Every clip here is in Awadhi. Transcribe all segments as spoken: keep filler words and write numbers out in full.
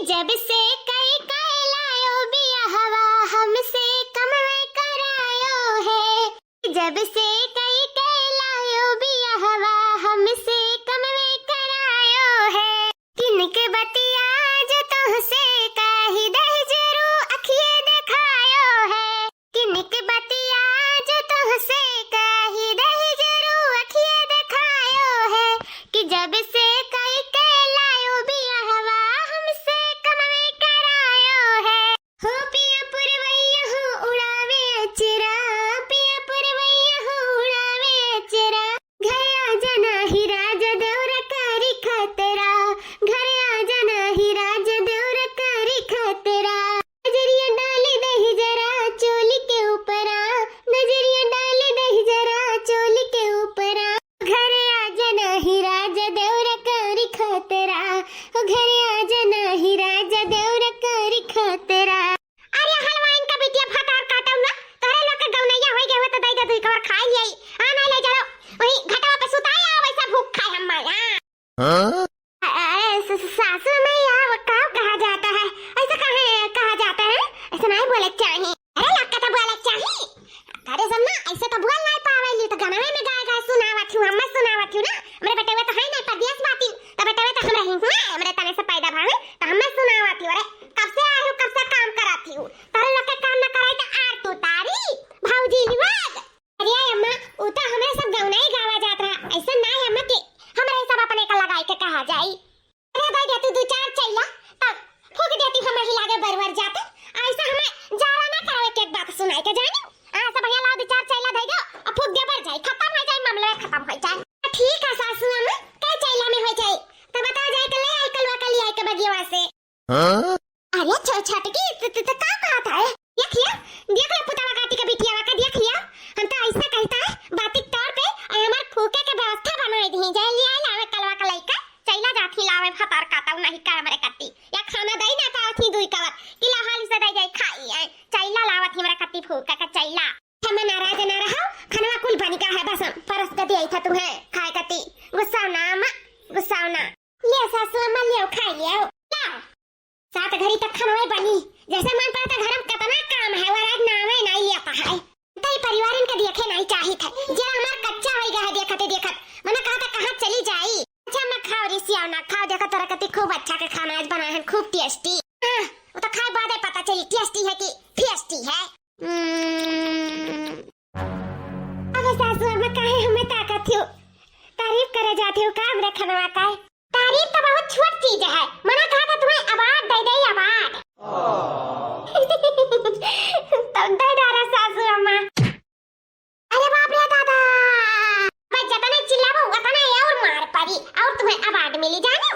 जब से कई के लायो बियाहवा, हमसे कमवे करायो है। जब से कई के लायो बियाहवा, हमसे कमवे करायो है। किनके बतिया जो तोहसे कही दहिजरू अखिए देखायो है। किनके बतिया जो तोहसे कही दहिजरू अखिए देखायो है। कि जब से कई के लायो बियाहवा, हमसे कमवे करायो है। हो पिया पुरवैया हो उड़ावे अचरा, पिया पुरवैया हो उड़ावे अचरा। घरे आजा नाही राजा देवरा करी खतरा, घरे आजा नाही राजा देवरा करी खतरा। नजरिया डाले दहिजरा चोली के ऊपरा, नजरिया डाले दहिजरा चोली के ऊपरा। घरे आजा नाही राजा देवरा करी खतरा, ओ घरे आजा नाही राजा देवरा करी खतरा। अरे हलवाइन का बिटिया भतार काटउ ना, तोहरे लोग के गौनैया होइ गए हुए तो दइ दे दुई कवर खाइ लियाई। आ नहीं ले जाओ, वही घटवा पे सुताया, वैसा भूख खाए हम माया। हाँ? अरे स-, स-, सासू में या वो का कहा जाता है, ऐसा कहे कहा जाता है, ऐसा नहीं बोले चाहिए। अरे लक्का तो बोले चाहिए। अरे सब ना ऐसे तो बोल नहीं पावेली, तो गनवे में गाय गाय सुनावत हूँ, हमें सुनावत हूँ ना। हमरे बेटवा तो है नहीं परदेस बातिन, तो बेटवा तो हमरा ही हुआ, हमरे तने से पैदा भावे, तो हमें सुनावत हूँ। अरे कब से आए हो, कब से काम करत हूँ, तोरे लोग के काम ना करे तो आर तू तारी भौजी लोग। अरे अम्मा, उ तो हमरे सब गौनई गावा जात रहा, ऐसा ना है अम्मा कि हमरे सब अपने का लगाई के कहा जाई। अरे भाई, देती दू चार चैला, तब फूक देती हम ही लागे बरवर जाते। ऐसा हमें जारा ना करो, एक एक बात सुनाई के जानी। आ, सब भैया लाओ दू चार चैला दे दो, अब फूक दे बर जाई, खत्म हो जाई, मामला खत्म हो जाई। ठीक है सासू अम्मा, कई चैला में हो जाई, तब बता जाए के ले आई कलवा के ले आई के बगिया से। हाँ? अरे छ-, छटकी, त, त, त का कहत है? देख लिया, देख लिया पुतवा काटी के बिटियावा के, देख लिया। हम तो ऐसा कहता है, बाती तौर पे, और हमार फूके के व्यवस्था बनाई दी, जाए ले आए लावे कलवा का लइका, चैला जाथी लावे भतार काटउ नहीं का हमरे कत्ती। या खाना दई ना पावत ही दुई कवर, कि ला हाली से दई जाए खाई, आए, चैला लावत ही हमरे कत्ती फूके के चैला। हम नाराज ना रहो, खनवा कुल बनी का है, बस हम परस के दिया था तुम्हें खाए कत्ती। गुस्सा ना अम्मा, गुस्सा ना। ले सासू अम्मा, ले खाई ले। ला। सात घड़ी तक खाना नहीं बनी, जैसे मन पड़ता घर में कितना काम है, वो रात नावे नहीं लेता है। तई परिवारन के देखे नहीं चाहित है, जे हमार कच्चा होई गया है देखते देखत। मने कहा था कहाँ चली जाई। अच्छा अम्मा खाओ रे सियाव ना खाओ, देखो तोरा कती खूब अच्छा के खाना आज बनाए हैं, खूब टेस्टी। हाँ, वो तो खाए बाद ही पता चली टेस्टी है कि फेस्टी है। हम्म। अब सासू अम्मा काहे हमें ताकत हो, तारीफ करे जाते हो का हमरे खनवा का? तारीफ तो बहुत छोट चीज है, मना कहा था तुम्हें अवार्ड दे दे, अवार्ड। तो दे डारा सासू अम्मा। अरे बाप रे दादा, भाई जतने चिल्लाबो उतने और मार पड़ी और तुम्हें अवार्ड मिली जाने।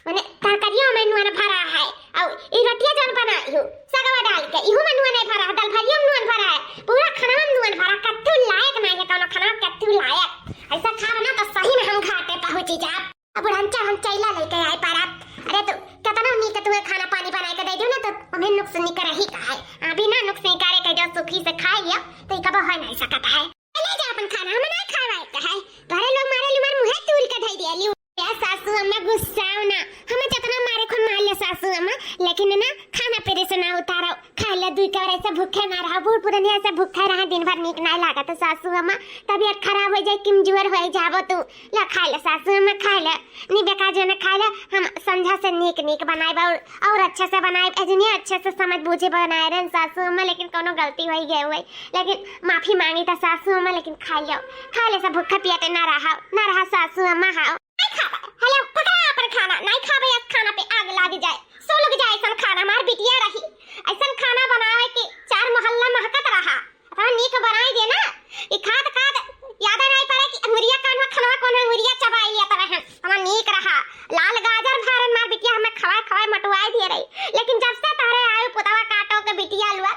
मने तरकारियों में नून भरा है और ई रोटियां जौन बनाई हो सगवा डाल के, इहू में नून भरा है, दाल भाजियों में नून भरा है, पूरा खाना में नून भरा, कत्थू लायक नहीं है कौनो खाना, कत्थू लायक। ऐसा खाना ना तो सही में हम घाटे पहुंची जा। अब बुढ़नचा हम चैला लेके आए पारा। अरे तू कितना नीक तुम्हें खाना पानी बनाए के दे दूं ना तो हमें नुक्स निकर ही का है। अभी ना नुक्स निकारे के जो सुखी से खाए लिया तो ई कबो हो नहीं सकत है। ले जा अपन खाना, हम ना खाए वाए का है। घरे लोग मारे लुमार मुँहे तूल के धई दिया लियो। ए सासू अम्मा गुस्साओ ना, हमें जितना मारे को मार ले सासू अम्मा, लेकिन ना खाना पेरे से ना उतारो। खाए ले दुई कवर ऐसे भूखे ना रहा, बूढ़ पुरानी ऐसे भूखे रहा दिन भर नीक नहीं लागत सासू अम्मा, तबीयत खराब हो जाए, कमजोर हो जाबो तू। ला खाए ले सासू अम्मा, खाए ले, नी बेकार जो ना खाए ले, हम संझा से नीक नीक बनाए और, और अच्छे से बनाए, इतनी अच्छे से समझ बूझे बनाए रहे सासू अम्मा, लेकिन कोनो गलती हो ही गए हुए। लेकिन माफी मांगी था सासू अम्मा, लेकिन खाई लो, खाई ले, सब भूखा पियाते ना रहा, ना रहा सासू अम्मा, हाओ। नहीं खाबे, हेलो, पकड़ा अपन खाना, नहीं खाबे, इस खाना पे आग लाग जाए, सुलग जाए ऐसन खाना, हमार बिटिया रही, ऐसन खाना बनावे कि चार मोहल्ला महकत रहा, अतना नीक बनाई दे ना, कि खात खात याद नहीं पड़े कि अंगुरिया कान में खनवा कौन अंगुरिया चबाई लिया तरह हम, हमार नीक रहा, लाल गाजर भरन मार बिटिया हमें खवाए खवाए मोटवाए दिए रही, लेकिन जब से तहरे आयु पुतवा काटो के बिटिया लुआ,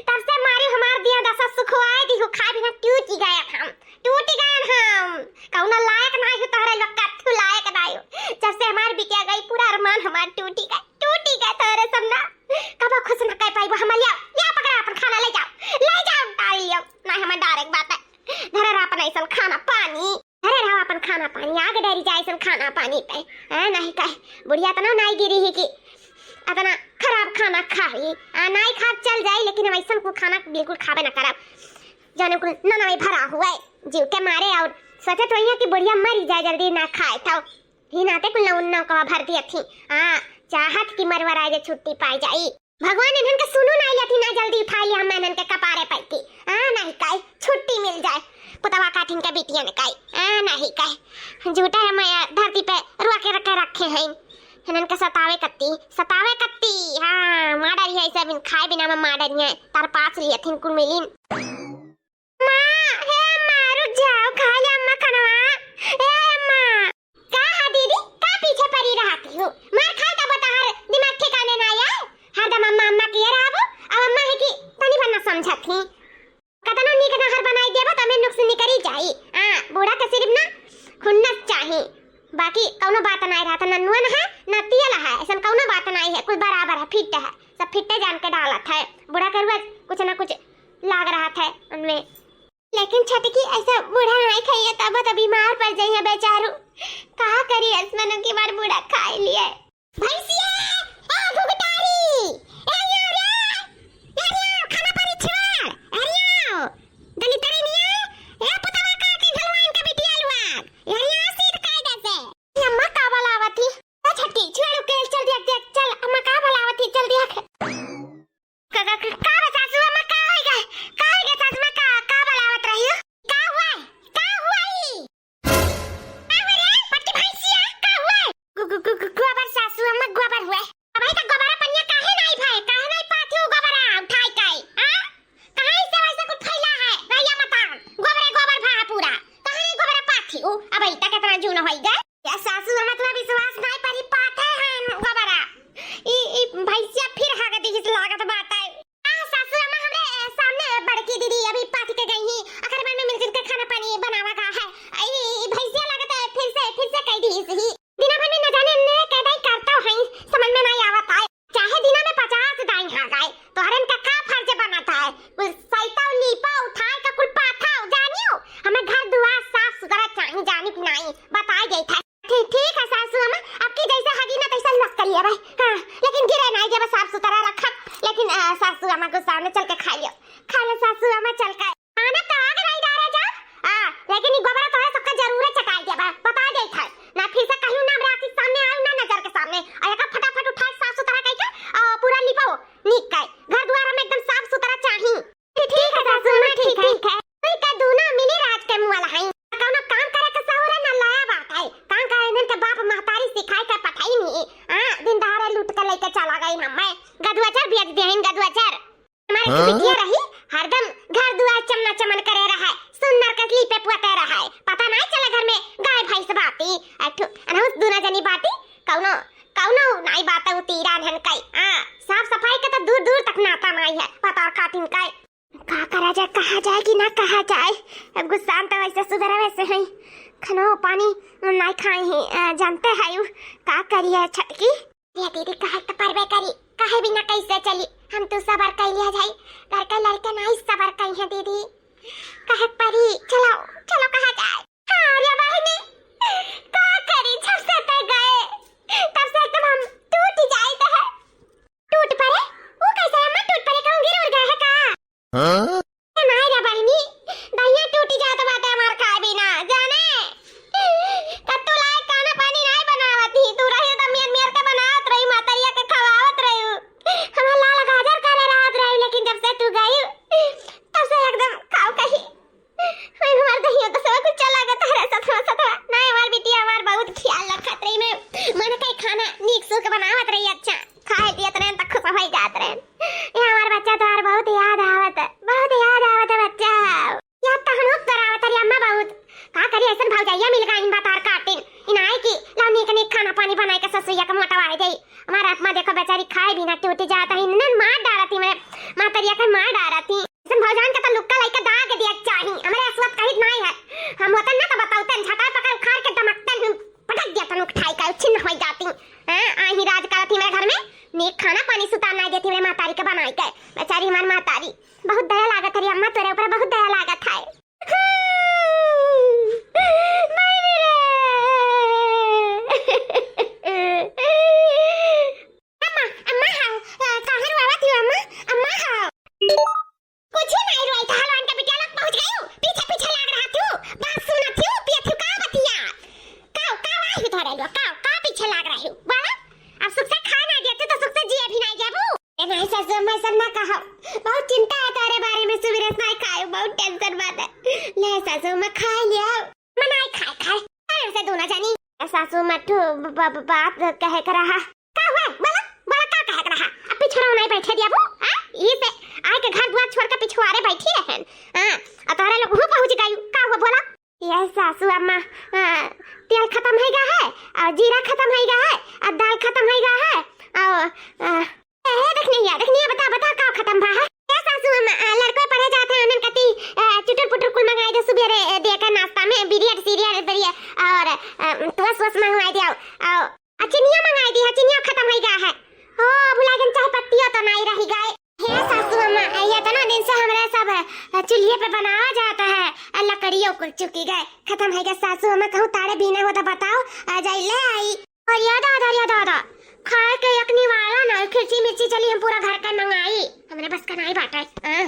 तब से मारी हमार दिया दशा सुखवाए दिहु, खाए बिना टूटी गए हम, टूटी गए हम। कौनो लायक नाई हो तोहरे लोग, कत्थू लायक नाई हो। जब से हमार बिटिया गई, पूरा अरमान हमार टूटी गए, टूटी गए तोहरे सब ना। कबो खुश ना कर पाइबो हम, लिया, लिया पकड़ा अपन खाना, ले जाओ, ले जाओ, डाल लियो। ना हमें डायरेक्ट बात है, धरे रहा अपन ऐसन खाना पानी, धरे रहा अपन खाना पानी, आग डरी जाए ऐसन खाना पानी पे, हैं, नहीं कहे, बुढ़िया तो ना नाई गिरी ही कि अतना खराब खाना खाई। आ, नाई खाब चल जाई, लेकिन हम अइसन कुल खाना बिल्कुल खाबे ना करब, जौन कुल ननवे भरा हुए जीव के मारे। और सोचत होइहैं कि बुढ़िया मरी जाए, जल्दी ना खाए, तो ही नाते कुल नौ नौ कवा भर दिया थी। आ, चाहत कि मरवराए जे छुट्टी पाई जाई। भगवान इन्हन के सुनु नाई लेती, ना जल्दी उठाई लिया, हम इन्हन के कपारे पैती। आ, नहीं काई, छुट्टी मिल जाए, पुतवा काठिन के बिटियन काई। आ, नहीं काई, झूठे हम, आ, धरती पे रुआ के रखे, रखे हैं। इन्हन के सतावे कत्ती, सतावे कत्ती। हाँ, मार डरिहैं, ऐसे बिन खाए बिना में मार डरिहैं, तार पास लिया थिन कुल मिलिन। माँ, हे माँ, रुक जाओ, खा ले अम्मा खानवा। ए अम्मा। का है दीदी, का पीछे पड़ी रहती हो? मार खाए तब तहार दिमाग ठिकाने ना आए। हरदम अम्मा, अम्मा किए रहबो, अब अम्मा है कि तनी भर ना समझत ही। कतनो नीक नहर बनाई देबो, तमे नुक्स निकरी जाई। हाँ, बूढ़ा के सिर्फ ना खुन्नस चाही, बाकी कौनो बात नाई रहत, ना नून है, ना तेल है, ऐसन कौनो बात नाई है, कुल बराबर है, फिट है, सब फिटे जान के डालत है। बूढ़ा के रोज कुछ ना कुछ लाग रहत है उनमें। लेकिन छोटकी, ऐसा बूढ़ा नाई खाइए, तब तो बीमार पड़ जाइए बेचारू। का करी, ऐसमन की बार बूढ़ा खाए लिए। भैंसिया, ए घुघटारी, ए यार रे, यार रे, खाना पानी छिवाड़, अरे आओ, दलितरी निया, ए पुतवा काटी ढलवाइन का बिटिया लुआ, यार रे, सीध कायदे से। ये अम्मा का बलावत ही? ए छोटकी, छुआड़ू के चल, देख, देख, चल, अम्मा का बलावत ही, चल देख। का, का, का, का बा सासू अम्मा, का होई गा? का होई गा सासू अम्मा, का, का बलावत रही हो? का हुआ है? का हुआ ही? का हुआ रे? पटकी भैंसिया, का हुआ है? गो-, गो-, गो-, गो-, गोबर सासू अम्मा, गोबर हुआ है। अबे तो गोबरा पनिया काहे नाई भाई? काहे नाई पाती हो गोबरा उठाई काई? हाँ? कहाँ इससे वैसे कुछ फैला है? रहिया मतान। गोबरे गोबर भा है पूरा। कहाँ नाई गोबरा पाती हो? अबे इतना कितना जून होई गए? या सासू अम्मा, तुम्हें विश्वास नाई परी, पाथे हैं गोबरा। ई, ई भैंसिया फिर हाग दिहिस लागत बाटे। आ, सासू अम्मा, हमरे, ए, सामने बड़की दीदी अभी पाथी के गई ही, अखर मन में मिलजुल के खाना पानी बनावा का है। ई, ई भैंसिया लागत है, फिर से, फिर से कह दिहिस ही। दिना भर में न जाने ने कह दाई करता है, समझ में नाई आवत है। चाहे दिना में पचास दाई हाँ गाए, तोहरन का का फर्ज बनत है? कुल सैता लीपा उठाए का कुल पाथा जानियो। हमें घर दुआर साफ सुथरा चाही, जानी कि नाई, बताए देत है। ठीक, ठीक है सासू अम्मा, आपकी जैसे हगी ना तैसे लस करिए भाई। हाँ, लेकिन गिरे नाई जब साफ सुथरा रखब, लेकिन, आ, सासू अम्मा को सामने चल के खा लियो, खा लो सासू अम्मा चल के। खाना तो आग नाई डारे जा, आ, लेकिन ई गोबरा तोहरे सबका जरूरे चटाई देबा, बता देत है। ना फिर से कहियो ना हमरा आँखी सामने आयो, ना नजर के सामने। आ एका फटाफट उठाए साफ सुथरा कइके, आ, पूरा लिपाओ, नीक के। घर दुआर हम एकदम साफ सुथरा चाही। ठीक, ठीक है सासू अम्मा, ठीक, ठीक है। ठीक है। वही का दूनो मिली राज के मुआला है। कौनो काम करे के सहूर है ना लाया बात है। काम करे इन्हन के बाप महतारी सिखाई के पठाई नहीं। हाँ, दिन दहाड़े लूट के लेके चला गई हमें। गदुआ चर बेच दिया इन गदुआ चर। हमारे हाँ? बिटिया रही, हरदम घर दुआर चमना चमन करे रहे, सुन्नर कसली पे पुआते रहे। पता नहीं चले घर में गाय भैंस बाटी। अठु अनहुस दूना जनी बाटी, कौनो, कौनो नाई बात उतीरा नहन कई। हाँ, साफ सफाई के तो दूर दूर तक नाता नाई है, पतार काटिन कई। का करा जाए, कहा जाए कि ना कहा जाए? अब गुस्सान तो वैसे सुधरा वैसे हैं, खनो पानी नाई खाए हैं, आ, जानते हैं यू, का करिए छटकी? ये दीदी कहे तो परबे करी, कहे बिना कैसे चली? हम तो सबर कर लिया जाई, घर के लड़के नाई सबर करी है दीदी, कहे परी, चलो, चलो कहा जाए। हाँ रे बहिनी, का करी, जब से ते गए, तब से एकदम हम टूट जाइत है। टूट परे? वो कैसे अम्मा टूट परे, कहूँ गिर उड़ गए है का? हाँ? ए माई रे बहिनी, दहिया टूटी जात बाटे हमार खाए बिना, जाने? कत्तू लायक खाना पानी नाई बनावत ही, तू रही त मियर मियर के बनावत रही, मातरिया के खवावत रही। हमार लाल गाजर करे रहत रही, लेकिन जब से तू गई, तब से एकदम खाओ कही। हाय, हमार दहिया तो सब कुछ चला गया तारे सतवा सतवा। ना, हमार बिटिया हमार बहुत ख्याल रखत रही। मैं मन के खाना नीक सुख बनावत रही, अच्छा खाए पियत रहन त खुश हो जात रहन। ये हमार बच्चा तोहार बहुत याद आवत है, बहुत याद आवत है बच्चा। याद तो हम लोग करावत रही अम्मा बहुत। का करी, ऐसन भौजैया मिल गई इन बतार काटिन। इनाए की लाओ नीक नीक खाना पानी बनाए के ससुइया के मोटवाए दे। हमार अम्मा देखो बेचारी खाए बिना टूट जात है, इन्हन मार डारती, मैं मातरिया के मार डारती। ऐसन भौजान के तो लुक्का लइका दाग दिया चाही। हमरे असवत कहित नाई है। हम होतन ना तो बताउतन, झटाय पकड़ उखाड़ के दमकतन, हम पटक दिया तन उठाई का, छिन्न हो जाती। हाँ, आही राज करत ही मेरे घर में, नीक खाना पानी सुता नाई देती मेरे महतारी के बनाई के। बेचारी हमार महतारी, बहुत दया लागत है रे अम्मा, तोरे ऊपर बहुत दया लागत है। माई रे। अम्मा, अम्मा, सासू अम्मा, ऐसा ना कहो, बहुत चिंता है तोरे बारे में। सुबह से नाई खाए, बहुत tension बाटे। ले सासू अम्मा, खाए लिया। अम्मा नाई खाए, खाए। अरे से दूना जानी। ए सासू अम्मा, ठू ब-, ब-, ब-, बात कहे के रहा। का हुआ? बोला, बोला, का कहे के रहा? अब पिछड़ा नाई बैठे दिया वो, हाँ? ई से आए के घर दुआर छोड़ के पिछुआरे बैठी रहन। हाँ, और तोहरे लोग हूँ पहुँच गई। का हुआ, बोला? ये सासू अम्मा, आ, तेल खतम होइ गा है, और जीरा खतम होइ गा है, और दाल खतम होइ गा है, और, आ, ए, देख नहीं है, देख नहीं है, बता, बता, का खतम भा है? ए सासू अम्मा, आ, लड़को पढ़े जात है, उन्हन कती, आ, चुटुर पुटुर कुल मंगाई दे, सुबेरे, ए, दे के नाश्ता में, बिरियर, सीरियर, बिरियर, और, आ, टोस वोस मंगवाई दे, और, आ, चिनिया मंगाई दी है, चिनिया खतम होइ गा है। ओ, भुला गन, चाय पत्तियों तो नहीं रही गए। हे सासू अम्मा, ये इतना दिन से हमरे सब, अ, चूल्हे पे बनावा जाता है, अ, लकड़ियों कुल चुकी गए, खतम होइ गए। सासू अम्मा, कहूँ तारे बीना हो तो बताओ, आ जाई ले आई। अरे दादा, अरे दादा, खाए के एक निवारा ना, खिरची मिर्ची चली हम पूरा घर का मंगाई, हमरे बस का नाई बाटे। हाँ,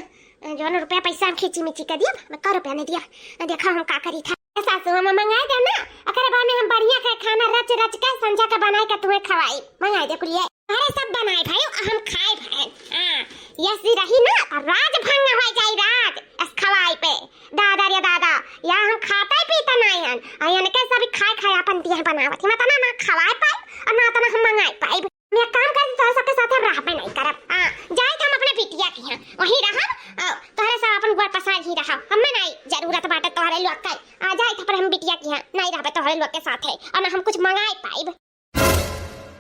जौन रुपया पैसा हम खिरची मिर्ची के दिया, मैं का रुपया नहीं दिया, देखा हम का करी था। ए सासू अम्मा, मंगाई दे ना, ओकरे बाद में हम बढ़िया के खाना रच रच के संझा के बनाई के तुम्हें खवाई, मंगाई दे कुलिए। अरे सब बनाए भाई, हम खाए भाई। हाँ, यस रही ना, तो राज भंग हो जाई राज, अस खवाई पे। दादा रे दादा, या हम खाते पीते नहीं हन, आ इनके सब खाए खाए अपन दिए बनावत ही, मतलब ना खवाए पाई और ना तो ना हम मंगाए पाई। मैं काम कर तो सबके साथ हम रहबे नहीं करब। हाँ, जाए हम अपने बिटिया के यहाँ, वहीं रहब, आ, तोहरे सब अपन गुड़ पसाज ही रहब, हमें नहीं जरूरत बाटे तोहरे लोग के। आ जाए तो पर हम बिटिया के यहाँ नहीं रहबे तोहरे लोग के साथ है, और ना हम कुछ मंगाए पाइब।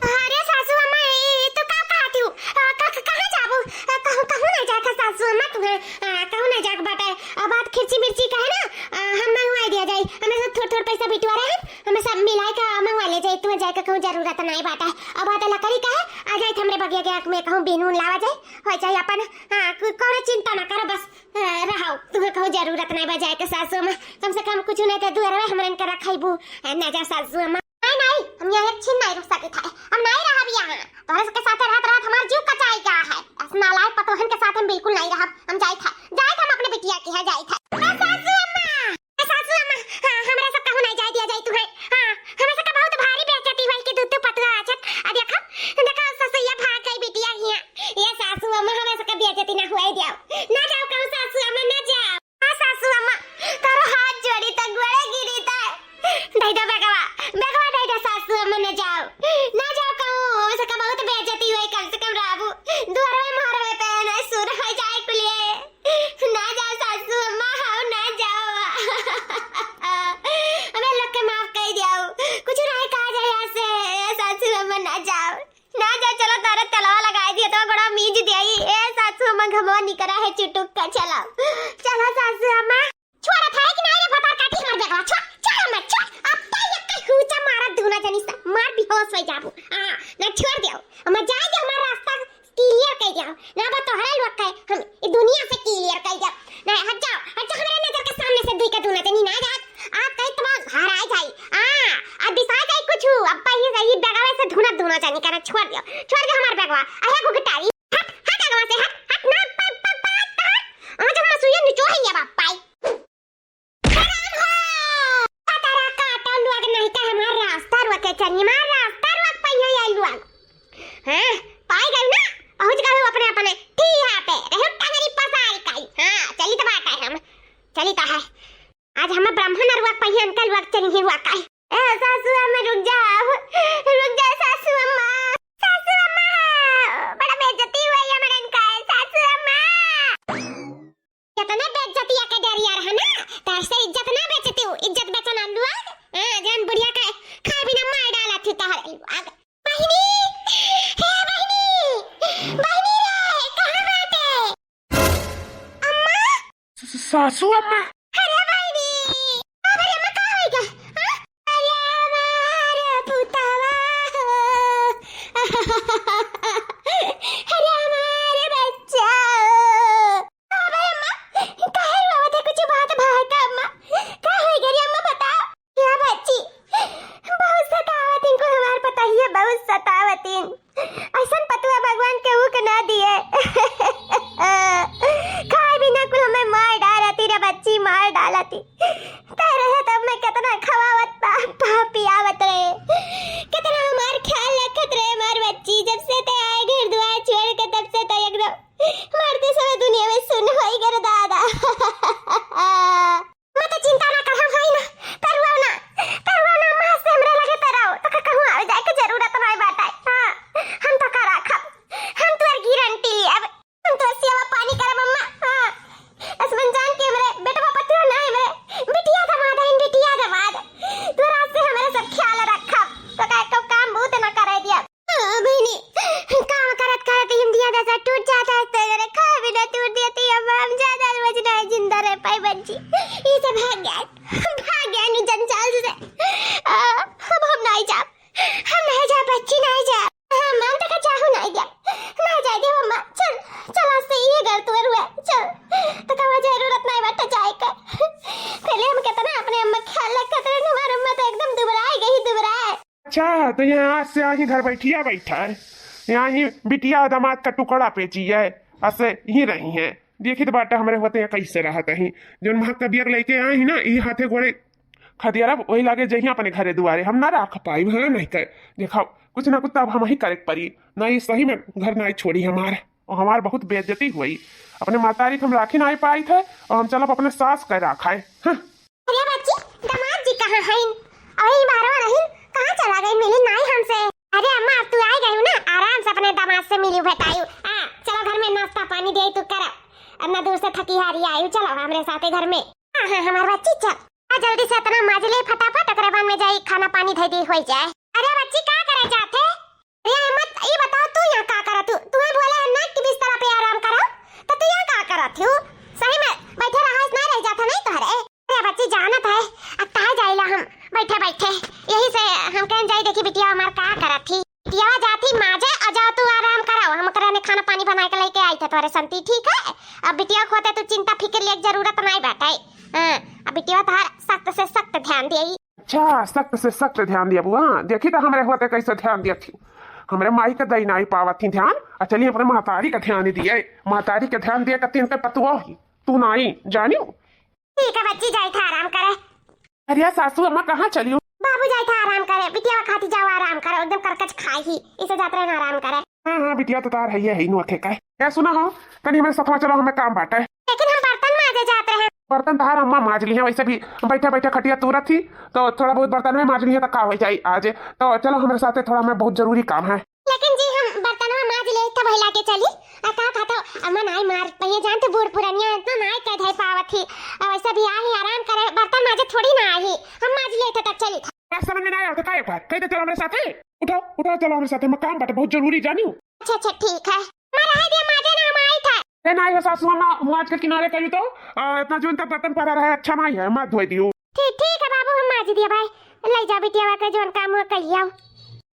अरे सासू अम्मा, ए, ए, तू का कहती हूँ? आ, क-, क-, कहाँ जाबू? आ, कहूँ, कहूँ नहीं जाए का सासू अम्मा तुम्हें, आ, कहूँ नहीं जाए के बाटे। आ, बात खिरची मिर्ची का है ना, आ, हम मंगवाई दिया जाए। हमें सब थोड़ थोड़ पैसा बिटुआ रहे हैं, हमें सब मिलाए का मंगवा ले जाए, तुम्हें जाए का कहूँ जरूरत नहीं बाटे। अब बात लकड़ी का है, आ जाए हमरे बगिया के आँख में कहूँ बीन उन लावा जाए, हो जाए अपन, हाँ, को-, कोनो चिंता ना करो, बस, आ, रहो, तुम्हें कहूँ जरूरत नहीं बा जाए के सासू अम्मा। कम से कम कुछ नहीं तो दुआरवे हमरे इनके रखाइबू, आ, ना जा सासू अम्मा। नहीं, नहीं, हम यहाँ एक छिन नहीं रुक सकित है। हम नहीं रहब यहाँ। तोहरे सबके साथे रहत, रहत हमार जीव कचाई गा है। अस नालायक पतोहन के साथ हम बिल्कुल नहीं रहब। हम जाइत है, जाइत हम अपने बिटिया के यहाँ जाइत है। ए सासू अम्मा, ए सासू अम्मा, हाँ, हमरा सब कहूँ नहीं जाए दिया जाए तुम्हें। हाँ, हमरा सब का बहुत भारी बेइज्जती हुई कि दू, दू पतोह आछत। आ देखो, देखो, ससुइया भाग गई बिटिया हियाँ। ए सासू अम्मा, हमरा सब का बेइज्जती ना हुए दियो। ना जाओ कहूँ सासू अम्मा, ना जाओ। हाँ सासू अम्मा, तारो हाथ जोड़ी त गोड़े गिरी त। दे दो बेगवा, बेगवा दे दो सासू अम्मा, न जाओ, न जाओ कहूँ, ओसे का बहुत बेइज्जती हुई, कम से कम राबू दुआरवे मोहरवे पे न सुर हो जाए कुलिए। ना जाओ सासू अम्मा, हाँ ना जाओ। हमें लोग के माफ कर दियो, कुछ नहीं कहा जाए यहाँ से, सासू अम्मा ना जाओ। ना जा, चलो तारे तेलवा लगाई दिए, तो बड़ा मीज दिया। ए सासू अम्मा, घमवा निकरा है चुटुक का, चलो, चलो सासू अम्मा। छोड़ा था कि नहीं रे भतार काटी हमार बेगवा, छोड़, छोड़ अम्मा, छोड़। अब तो ये कई हुचा मारा दूना जनी सा, मार बेहोश हो जाबू। हाँ, ना छोड़ दियो, अम्मा जाए दे, हमार रास्ता clear कर दियो। ना बा तोहरे लोग के, हम ई दुनिया से clear कर दियो। नहीं, हट जाओ, हट जाओ, हमारे नजर के सामने से दुई का दूना जनी ना जात। आप कहीं तो हराए जाई। हाँ, अब बिसाए जाई कुछ, अब ये, ये बेगवा से धुना दूना जनी करना छोड़ दियो, छोड़ दियो हमार बेगवा। अहे घुघटारी। हट, हट आगवा से, हट, हट ना, प-, प-, प-, प-, आज हम मसूरिया निचोड़ ही है बाप पाई। राम हो! तारा काटो लोग नहीं तो हमार रास्ता रोके चली, हमार रास्ता रोक पाई है ये लोग। हाँ, पाई गई ना, पहुँच गई अपने, अपने ठिया पे, रहो टंगरी पसार काई। हाँ, चली तो बात है हम, चली तो है। आज हम ब्राह्मण रुआ पहियन का रुआ चली ही रुआ काई। ए सासू अम्मा रुक जाओ, रुक जाओ सासू अम्मा। सासू अम्मा, बड़ा बेइज्जती हुई हमरन का, सासू अम्मा। कितने बेइज्जतिया के डरिया रहा ना, तैसे इज्जत ना बेचती हूँ, इज्जत बेचना लुआ। हाँ, जान बुढ़िया के खाए बिना मार डाला थी तहरे लुआ। बहिनी, हे बहिनी, बहिनी रे, कहाँ बाटे? अम्मा? स-, स-, सासू अम्मा। अरे बहिनी, अरे अम्मा, का होई गा? हाँ? अरे हमार पुतवा हो। अरे हमार बच्चा हो। अबे अम्मा, काहे रोवत है? कुछ बात भाई का अम्मा? का होई गा रे अम्मा, बताओ। या बच्ची, बहुत सतावतिन को हमार पतोहिया, बहुत सतावतिन। ऐसन पतोह भगवान केहू के ना दिए। खाए बिना कुल हमें मार डारती रे बच्ची, मार। तो यहाँ आज से आही घर बैठिया बैठा है, यहाँ ही बिटिया दामाद का टुकड़ा पे जिए, ऐसे ही रही है। देखित बाटा हमरे होते हैं कैसे रहत ही, जौन महक का बियर लेके आई ना, ई हाथे गोड़े खदियारब, वही लागे जहिया अपने घरे दुआरे, हम ना रख पाई, हाँ नहीं कर। देखा, कुछ ना कुछ तो अब हम ही करे के पड़ी, ना ये सही में घर ना छोड़ी हमार, और हमार बहुत बेइज्जती हुई। अपने मातारी के हम राखी नहीं पाई थे, और हम चलब अपने सास का राखाए। हाँ। अरे बच्ची, दामाद जी कहाँ हैं? अरे ई बारवा रहीन, कहाँ चला गई? मिली नहीं हमसे। अरे अम्मा, अब तू आई गई ना, आराम से अपने दामाद से मिली भेटायु। आ, चलो घर में नाश्ता पानी दे तू करब, इतना दूर से थकी हारी आयु, चलो हमरे साथे घर में। हाँ हाँ हमार बच्ची, चल। आ जल्दी से इतना माज ले फटाफट, ओकरे बाद में जाई खाना पानी धई दी होई जाए। अरे बच्ची, का करे जात है? अरे अम्मा, ई बताओ तू यहाँ का करत हूँ? तुम्हें बोले है ना कि बिस्तर पे आराम करो, तो तू यहाँ का करत हूँ? सही में बैठे रहा, इतना रह जाता नहीं तोहरे। अरे बच्ची जानत है, अब कहाँ जाइला हम बैठे बैठे, यही से हम कहन जाई देखी बिटिया हमार का करत थी। बिटिया जाती माजे, आ जाओ तू आराम करो, हम ओकरे ने खाना पानी बना के लेके आई थे तोहरे संती, ठीक है? अब बिटिया के होते तू चिंता फिक्र लेके जरूरत नहीं बाटे। हाँ, अब बिटिया तोहार सख्त से सख्त ध्यान देई। अच्छा, सख्त से सख्त ध्यान दिया बुआ, देखी तो हमरे होते कैसे ध्यान दिया थी। हमरे माई का दई नहीं पावत थी ध्यान, आ चलिए अपने महतारी का ध्यान दिए, महतारी का ध्यान दिए कत्ती इनके पतुआ ही, तू नहीं जानियो। ठीक है बच्ची, जाई था आराम करे। अरे सासू अम्मा कहाँ चलियो? बाबू जाई था आराम करे, बिटिया खाती जाओ आराम करो, एकदम करकच खाई ही, इसे जात रहे ना आराम करे। हाँ हाँ बिटिया तो तार है, ये है नोखे का। क्या सुना हो, तनी हमारे साथ चलो, हमें काम बाटे। लेकिन हम बर्तन माजे जात रहे। बर्तन तार अम्मा माज ली है, वैसे भी बैठे बैठे खटिया तूरत थी, तो थोड़ा बहुत बर्तन में माज ली है तो का हो जाई आज। तो चलो हमारे साथ, थोड़ा हमें बहुत जरूरी काम है। लेकिन जी हम बर्तनवा माज ले तब हिला के चली। आ का था तो अम्मा नाई मार पइया, जानते बूढ़ पुरनिया इतना नाई कह धई पावत ही। अब वैसे भी आई आराम करे, बर्तन माजे थोड़ी ना आई, हम माज ले तब चली था। बात समझ में ना आया तो का एक बार कह दे चलो हमारे साथे। उठाओ उठाओ चलो हमारे साथे, मैं काम बाटे बहुत जरूरी जानियो। अच्छा अच्छा ठीक है, मैं रह दिया माजे ना हम आई था। ए नाई हो सासू अम्मा, माज के किनारे करी तो आ, इतना जोन तक बर्तन पड़ा रहे अच्छा नहीं है, मत धोई दियो। ठीक ठीक है बाबू, हम माज दिया भाई, ले जा बिटिया के जोन काम हुआ कहिया।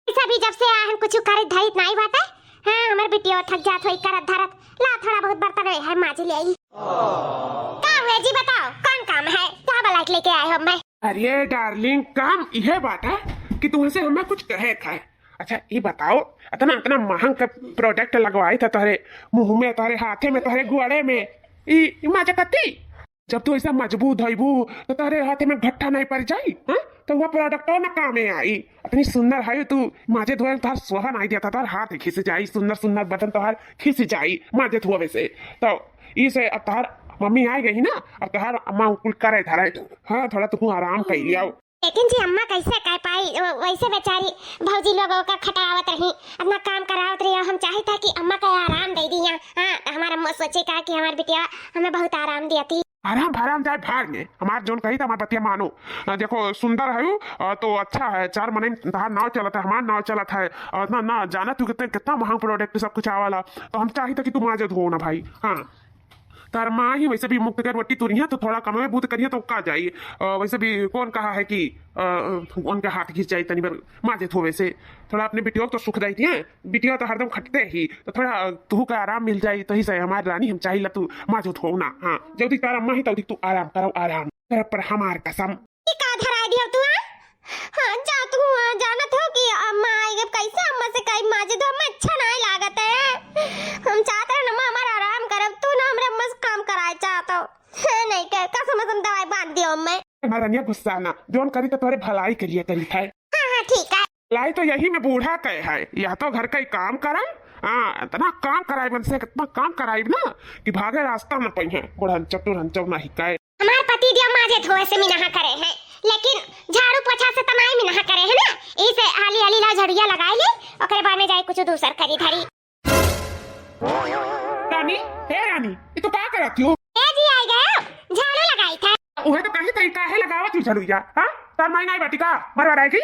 ऐसा भी जब से आ हम कुछ करे धरित नहीं बाटे। हाँ, हमर बिटिया थक जात होई करत धरत। ला थोड़ा बहुत बर्तन है माज ले आई। का हुए जी बताओ, कौन काम है? का बलाइट लेके आए हो मैं? अरे डार्लिंग, काम इहे बाटे कि तुमसे हमें कुछ कहे खाए। अच्छा ये बताओ, इतना इतना महंग का प्रोडक्ट लगवाई था तोहरे मुंह में, तोहरे हाथे में, तोहरे गुआड़े में, ई ई माजा कत्ती? जब तू ऐसा मजबूत हईबू तो तोहरे हाथे में घट्ठा नहीं पड़ जाई, हाँ? तो वह प्रोडक्टो ना कामे आई। इतनी सुंदर है तू, माजे धोए तोहार सोहा नहीं देता, तोहार हाथ खिस जाई, सुंदर सुंदर बदन तोहार खिस जाई माजे धोवे से। तो इसे अब तोहार मम्मी आ गई ना, अब तोहार अम्मा कुल करे धरे, हाँ थोड़ा तू आराम कर लिया। लेकिन जी अम्मा कैसे कह पाई, वो- वैसे बेचारी भौजी लोग ओकर खटावत रही, अपना काम करावत रही, और हम चाहित है कि अम्मा का आराम दे दिया। हाँ, तो हमार अम्मा सोचे का कि हमार बिटिया हमें बहुत आराम दिया थी। आराम भराम जाए भाड़ में, हमार जोन कही था हमार बतिया मानो। आ, देखो सुंदर है वो, आ, तो अच्छा है, चार मने तहार नाव चलत है, हमार नाव चलत है, और इतना ना जाना तू कितने कितना महंग प्रोडक्ट सब कुछ आवाला, तो हम चाहित है कि तू माजे धो ना भाई। हाँ। तार माँ ही वैसे भी मुक्त के रोटी तुरिया तो थोड़ा कमवे बूत करिया तो का जाई। अ, वैसे भी कौन कहा है कि, अ, उनके हाथ घिस जाई तनी बार माजे धोवे से। थोड़ा अपने बिटियों को तो सुख देती है, बिटियों तो हरदम खटते ही, तो थोड़ा तू का आराम मिल जाई। तो ही से हमारी रानी हम चाहिला तू माजो धो ना। हाँ, जल्दी तार अम्मा ही तो तू आराम करो, आराम कर पर हमार कसम। ई का धराई दियो तू, हाँ? हाँ, जा तू, हाँ, जानत हो कि अम्मा आई, अब कैसे अम्मा से कही माजे दो, अम्मा अच्छा नाई लागत है। हम चाहत रहे ना, अम्मा हमार आराम करब, तू ना हमरे अम्मा से काम कराए चाहत हो। हाँ, नहीं कर, कसम से दवाई बांध दियो अम्मा। हमार रनिया गुस्सा ना, जोन करी तो तोरे भलाई के लिए करी है। हाँ, हाँ, ठीक है। भलाई तो यही में बूढ़ा कहे है, यह तो घर का ही काम करम। हाँ, इतना काम कराइब इनसे, कितना काम कराइब ना कि भागे रास्ता न पइहें। बुढ़न चतुर हन चौना ही कहे। हमार पति दिया माजे धोए से मिनहा करे हैं, लेकिन झाड़ू पोछा से तनाई मिनहा करे है ना। इसे हाली हाली ला झड़िया लगाई ले, ओकरे बाद में जाए कुछ दूसर करी धरी। रानी, हे रानी, ये तो का करत हो? ए जी, आई गए, झाड़ू लगाई था। उहे तो कही तई काहे लगावत हो झड़ुइया, हाँ? तार माई नाई बाटी का, मरवा रहे की?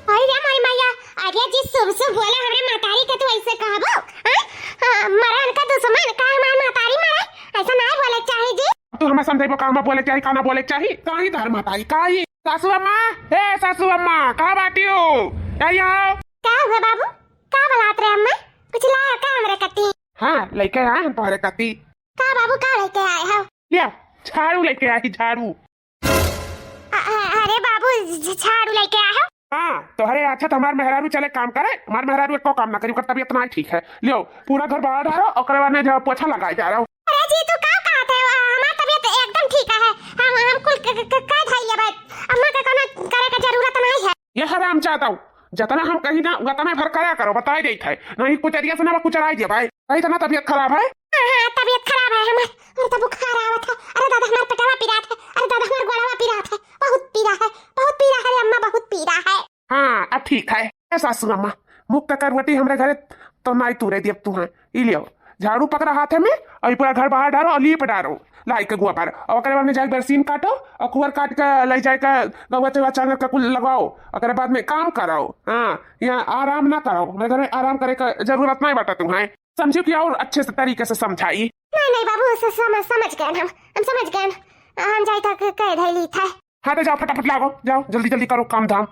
अरे रे मोरी मैया, अरे जी शुभ शुभ बोले हमरे महतारी के तू ऐसे कहबो? हाँ? हाँ, मरे उनका दुश्मन, का हमार महतारी मरे? ऐसा नहीं बोले के चाही जी। तू हमें समझेबो का हमें बोले के चाही, का ना बोले के चाही? का ही धर्म तारी, का ही? सासू अम्मा, ए सासू अम्मा, का बाटी हो? यही आओ। का हुआ बाबू? का बलात रहे अम्मा? कुछ लाया का हमरे कती? हाँ, लेके आए हम तोहरे कती। का बाबू, का लेके आए हो? लिया, झाड़ू लेके आई, झाड़ू। अ-, अ-, अरे बाबू, झ-, झाड़ू लेके आए हो? हाँ, तोहरे अच्छा तो हमार मेहरारू चले काम करे, हमार मेहरारू एको काम ना करी, ओकर तबियत ना ठीक है। लियो, पूरा घर बहार डारो, ओकरे बाद में जो पोछा लगाए जा रहो। अरे जी, तू का कहत है? हमार तबियत एकदम ठीक है, हम, हम कुल क-, क-, क-, कह धइले बा, अम्मा के कोनो करे के जरूरत नहीं है। ये हराम जादव, जतना हम कही ना, उतना भर करा करो, बताई देत है, नहीं कुचरिया से ना कुचराई देबै। कही तो ना तबियत खराब है। हाँ, हाँ, तबियत खराब है हमार, और तो बुखार आवत है। अरे दादा, हमार पेटवा पिरात है, अरे दादा, हमार गोड़वा पिरात है, बहुत पीरा है, बहुत पीरा है रे अम्मा, बहुत पीरा है। हाँ, अब ठीक है। ए सासू अम्मा, मुक्त करवटी हमरे घरे तो नाई तूरे देब तू, हाँ, ई लियो, झाड़ू पकड़ा हाथे में, और ई पूरा घर बहार डारो और लीप डारो लाई के गोबर, और ओकरे बाद में जाके बरसीन काटो, और कुआर काट के ले जाए के गौवा चौवा चांगर का कुल लगाओ, ओकरे बाद में काम करो। हाँ, यहाँ आराम ना करो, हमरे घर में आराम करे का जरूरत नहीं बाटा तुम्हें। समझियो कि और अच्छे से तरीके से समझाई। नहीं, नहीं बाबू, स-, समझ, समझ गए हम, हम समझ गए। हम जाई तक कह धैली था। हाँ, तो जाओ, फटाफट लागो, जाओ, जल्दी जल्दी करो काम धाम।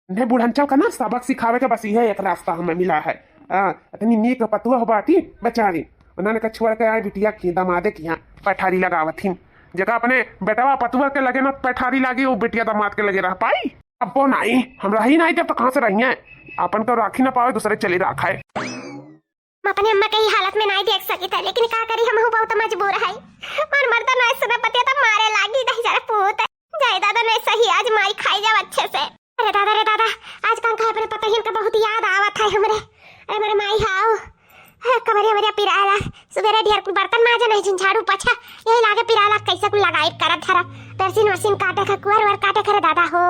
इन्हें बुढ़नचल का ना सबक सिखावे के बस इहे एक रास्ता हमें मिला है। हाँ, इतनी नीक पतुआ बाटी बेचारी, उन्होंने का छोड़ के आए बिटिया की, दमादे की यहाँ पठारी लगावत हिन। जगह अपने बेटवा पतुआ के लगे ना पठारी लागी, वो बिटिया दमाद के लगे रह पाई? अब वो नहीं, हम रही नहीं जब तो कहाँ से रही हैं? अपन तो राखी ना पावे, दूसरे चली राखा है। हम अपने अम्मा के ही हालत में नहीं देख सकी था, लेकिन का करी, हम बहुत मजबूर है। हमार मर्दा नहीं सुना पतिया तो मारे लागी, दही जरा पूत। जाए दादा, नहीं सही, आज माई खाई जाओ अच्छे से। अरे दादा रे दादा, आज का कहे अपने पतोहियन का बहुत याद आवत है हमरे। अरे मोरे माई हाओ, हे, कमरिया मरिया पिराला, सुबेरे ढेर कुल बर्तन माजे नहीं जिन झाड़ू पोछा, यही लागे पिराला, कैसे कुल लगाई करत धरा, पेरसिन वरसिन काटे का, कुआर वार काटे का रे दादा हो,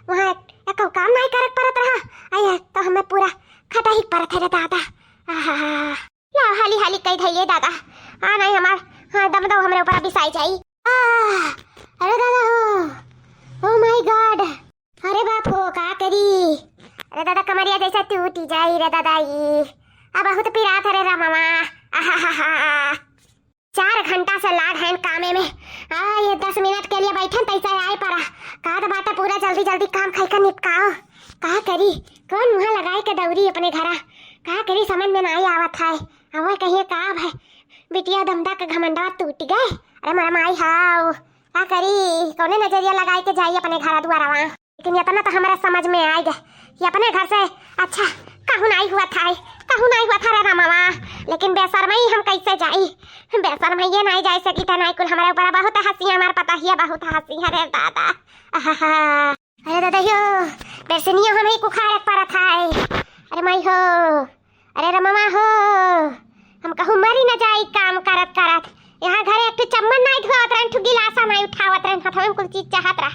वहाँ एको काम नहीं करे के परत रहा, आया तो हमें पूरा खटा ही परत है रे दादा। आहा, लाओ हाली हाली कही धैले दादा, हाँ नहीं हमार, हाँ दम दो हमरे ऊपर बिसाई जाई। आह, अरे दादा हो, oh my God, अरे बाप हो, का करी? अरे दादा, कमरिया जैसे टूटी जाई रे दादा ई। अब बहुत पिरात रे रामवा। आहाहाहा। चार घंटा से लाग हैं कामे में। आ, ये दस मिनट के लिए बैठन तैसे आए परा। का तो बात है, पूरा जल्दी जल्दी काम खाई का निपकाओ। का करी? कौन मुँह लगाए के दौरी अपने घरा? का करी, समझ में नहीं आवत है। अब कहिए का है, बिटिया दमदा के घमंडवा टूट गए। अरे मोरा माई हाव, का करी? कौने नजरिया लगाए के जाई अपने घरा दुआरवा? लेकिन इतना तो हमरा समझ में आइ गए कि अपने घर से अच्छा कहूँ नाई हुआ था, कहूँ नाई हुआ था रे रामवा। लेकिन बेशरमई हम कैसे जाई? बेशरमई ये नाई जाए सकी था, नाई कुल हमारे ऊपर बहुत हंसी है, हमार पता ही है बहुत हंसी है रे दादा। आहाहा। अरे दादा यो, बेरसनियो हम ही कुखाड़ पर था। अरे माई हो, अरे रमवा हो, हम कहूँ मरी न जाई काम करत करत। यहाँ घरे एक ठो चम्मच नाई धोवत रहन, ठो गिलासा नाई उठावत रहन, हथवा में कुल चीज चाहत रहा।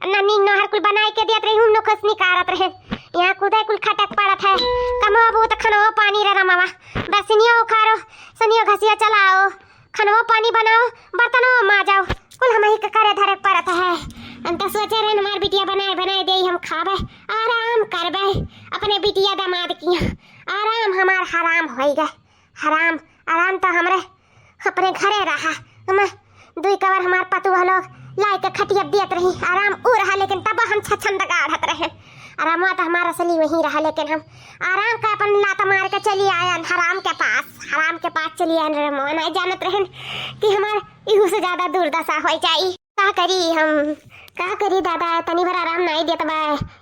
ना नीन नहर कुल बनाई के दियत रही, हम नोखस निकारत रहन। यहाँ कूदे कुल खटक पड़त है। कमवा बहुत खनवा पानी रे रमवा। बरसनियो उखारो, सनियो घसिया चलाओ, खनवा पानी बनाओ, बर्तनो माजाओ, कुल हम ही के करे धरे पड़त है। हम तो सोचे रहन हमार बिटिया बनाए बनाए दे, हम खाबे, आराम करबे अपने बिटिया दामाद किया। आराम हमार हराम होई गए। हराम, आराम तो हमरे अपने घरे रहा। हम दुई कवर हमार पतुआ लोग लाई के खटिया दियत रही, आराम ऊ रहा, लेकिन तब हम छछन दगाड़त रहे। आरामवा तो हमार असली वही रहा, लेकिन हम आराम का अपन लात मार के चली आयन हराम के पास, हराम के पास चली आयन रे मोहन। नहीं जानत रहन कि हमार इहू से ज्यादा दुर्दशा हो जाई। का करी हम, का करी दादा, तनी भर आराम नहीं देत बा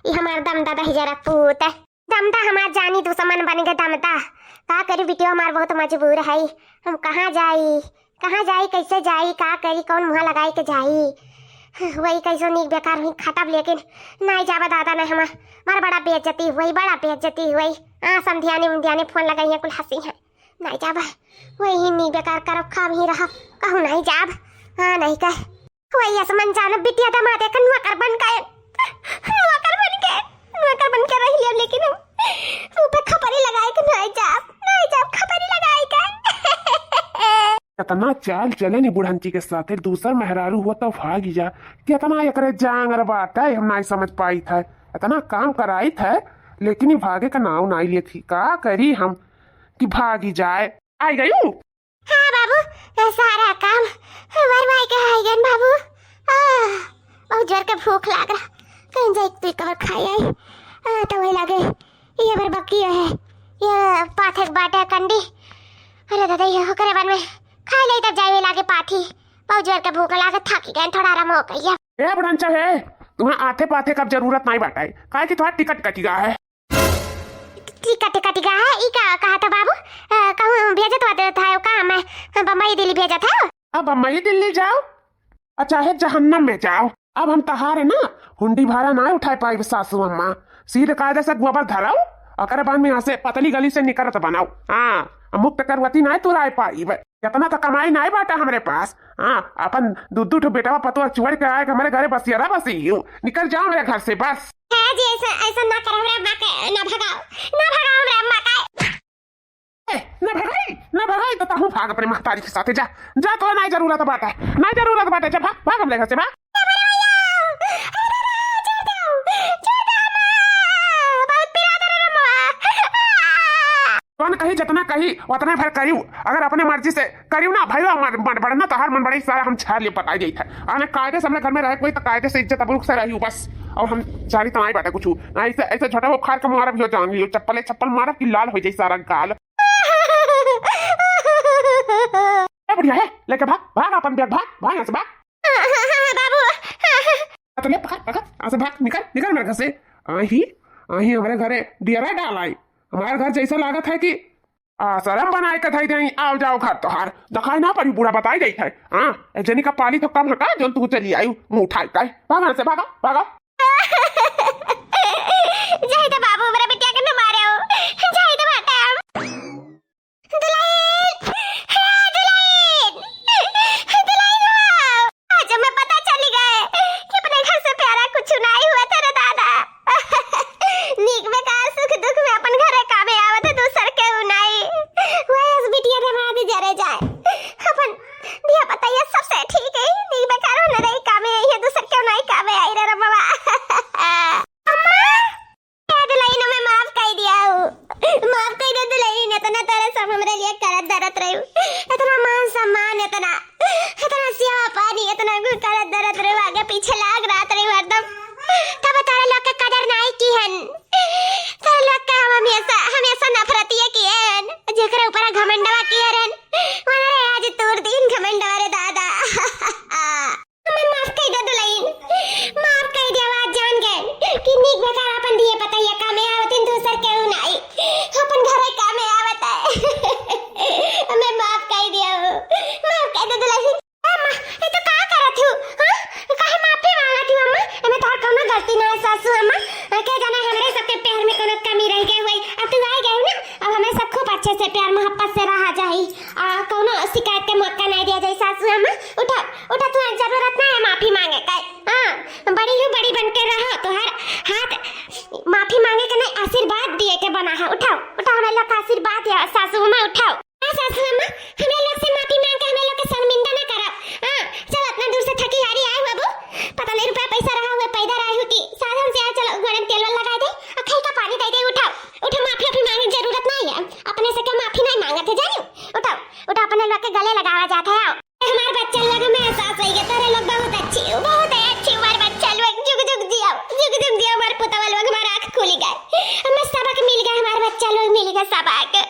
ई हमार दमदा दहिजरा पूत। दमदा हमार जानी दुश्मन बन गए दमदा। का करी, बिटिया हमार बहुत मजबूर है। हम कहाँ जाई, कहाँ जाई, कैसे जाई, का करी, कौन मुँह लगाई के जाई? वही कैसो नीक बेकार हुई खटब, लेकिन नहीं जाबा दादा, नहीं हमार, हमार बड़ा बेइज्जती हुई, बड़ा बेइज्जती हुई। हाँ, समधियानी उमधियानी फोन लगाई है, कुल हंसी है। नहीं जाबा, वही नीक बेकार करब, खाब ही रहब, कहूँ नहीं जाब। हाँ, नहीं कह वही आसमान जाना बिटिया दामाद एक नौकर बन गए, नौकर बन के, नौकर बन के रह लिया, लेकिन हम मुँह पे खपरी लगाए के नहीं जाब, नहीं जाब खपरी लगाए के। इतना चाल चले नी बुढ़ंची के साथे, दूसर मेहरारू हुआ तो भागी जा। कितना एकरे जांगर बाटे, हम नहीं समझ पाई था। इतना काम कराई था, लेकिन ये भागे का नाव नहीं लेती। का करी हम कि भागी जाए। आई गई हूँ। हाँ बाबू, ये सारा काम वरवाई के हाई गन बाबू। आ, बहुत जोर के भूख लाग रहा। कहीं जाए एक पीक और खाई आई। आ, तो वही लागे, ये भर बकी है, ये पाथे के बाटे कंडी। अरे दादा, ये ओकरे बाद में खाई ले तब जाए लागे पाथी। बहुत जोर के भूख लागे, थाकी गए, थोड़ा आराम हो गई है। ए बुढ़ंचा है, तुहाँ आथे पाथे कब जरूरत नाई बाटे, काहे कि तुहार टिकट कटिगा है। टिकट कटिगा है? ई का कहा था बाबू? अ, कहूँ भेजत वा देत है का? मैं बम्बई दिल्ली भेजत है। अब बम्बई दिल्ली जाओ, आ चाहे जहन्नम में जाओ। अब हम तहारे ना हुंडी भाड़ा ना उठाए पाइब सासू अम्मा। सीधे कायदे से गोबर धराओ, ओकरे बाद में यहाँ से पतली गली से निकलत बनाओ। हाँ, मुफ्त करवती ना तुराए पाइब। इतना तो कमाई ना बाटा हमरे पास। हाँ, अपन दू दू ठो बेटवा पतोह चुअर के आए के हमरे घरे बसियारा बसी हूँ। निकल जाओ मेरे घर से बस। है जी, ऐसा, ऐसा ना कर, हमरे अम्मा के ना भगाओ, ना भगाओ हमरे अम्मा के। ए, ना भगाई, ना भगाई तो तहूँ भाग अपने महतारी के साथे जा। जा, तो नाई जरूरत बाटे, नाई जरूरत बाटे, जा भाग, भाग हमरे घर से भाग। कौन कही, जितना कही उतने भर करियो, अगर अपने मर्जी से करियो ना भाई, मन, मन बढ़ना तहार मन बड़े सारा हम छाड़ लिए बताई देत है। आने कायदे से हमरे घर में रहे कोई तो कायदे से इज्जत अबरुख से रहियो बस। और हम चारी तो नाई बाटे कुछ, ना ऐसे, ऐसे झोटा वो फाड़ के मारब यो जान लियो, चप्पले चप्पल मारब कि लाल हो जाई सारा गाल। ए बुढ़िया है, लेके भाग, भाग अपन बैग, भाग, भाग यहाँ से भाग। हाँ, हाँ, हाँ, हाँ, बाबू। हाँ, हाँ। तो ले पकड़, पकड़, यहाँ से भाग, निकल, निकल मेरे घर से। आही, आही हमारे घरे डेरा डाल आई। हमारे घर जैसा लागत है कि आश्रम बनाए के धई देई, आओ जाओ घर तोहार। दिखाई ना पड़ी बूढ़ा बताई देत है। हाँ, ए जनी का पाली तो कम है का, जोन तू चली आई मुँह उठाई का। भाग यहाँ से, भागा, भागा। जाई दे बाबू, मेरा बिटिया के न मारे हो। जाई दे बेटा। दुल्हन, हे दुल्हन, दुल्हन हो। आज हमें पता चली गए कि अपने घर से प्यारा कुछ नाई हुआ था रे दादा। नीक बेकार सुख दुख में अपन घरे कामे आवत है, दूसर के उ नाई। वही बिटिया रे माँ भी जरे जाए। अपन धिया पता ये सबसे ठीक है, नीक बेकार होने रही कामे आई है, दूसर के उ नाई कामे आई रे रे बाबा। अम्मा, ए दुल्हन, हमें माफ कर दिया हो। माफ कर दे दुल्हन, इतना तरह सब हमरे लिए करत धरत रही। इतना मान सम्मान, इतना, इतना सेवा पानी, इतना कुछ करत धरत रही, आगे पीछे लाग रहत रही हरदम। तब तारे लोग के कदर नाई की हन। तारे लोग के हम हमेशा, हमेशा नफरतिये किए हन। जेकरे ऊपर घमंडवा किए रहन, उनरे आज तूर दिन घमंडवा रे दादा। हमें माफ कर दे दुल्हन, माफ कर दे। आज जान गए कि नीक बेकार अपन दिए पता ये कामे आवत इन दूसर केहू नाई, अपन घरे कामे आवत है। हमें माफ कर दिया हो, माफ कर दे दुल्हन। अम्मा, ये तो का करत हूँ, हाँ? काहे माफी मांगत हूँ अम्मा? एमे तोहार कौनो गलती ना है सासू अम्मा। के जाने हमरे सबके प्यार में कौनो कमी रह गई हुई, अब तू आ गई हो ना, अब हमें सब खूब अच्छे से प्यार मोहब्बत से रहा जाई। आ, कौनो शिकायत के मौका नहीं दिया जाए सासू अम्मा। उठा, उठा, तू जरूरत ना है माफी मांगे का। हाँ, बड़ी हूँ, बड़ी बन के रहो, तोहर हाथ माफी मांगे के नहीं, आशीर्वाद दिए के बना है। उठाओ, उठाओ, हमें लोग का आशीर्वाद है सासू अम्मा, उठाओ। हाँ सासू अम्मा, हमें लोग से माफी मांग के हमें लोग के शर्मिंदा ना करब। हाँ, चल, इतना दूर से थकी हारी आए हुए बो, पता नहीं रुपया पैसा रहा हुए, पैदल आए हो कि साधन से आए, चलो, गोड़े में तेल वेल लगा दे, और खाई का पानी दे दे, उठाओ। उठा, माफी वाफी मांगे जरूरत नहीं है, अपने से क्यों माफी नहीं मांगत है, जानियो। उठाओ, उठा, अपने लोग के गले लगावा जात है, आओ। हमार बच्चा लोग में एहसास होइगा, तारे लोग बहुत अच्छी हो, बहुत ही अच्छी हमार बच्चा लोग, जुग जुग जियो, जुग जुग जियो हमार पुतवा लोग, हमार आँख खुली गए, हमें सबक मिल गए, हमार बच्चा लोग मिल गए सबक।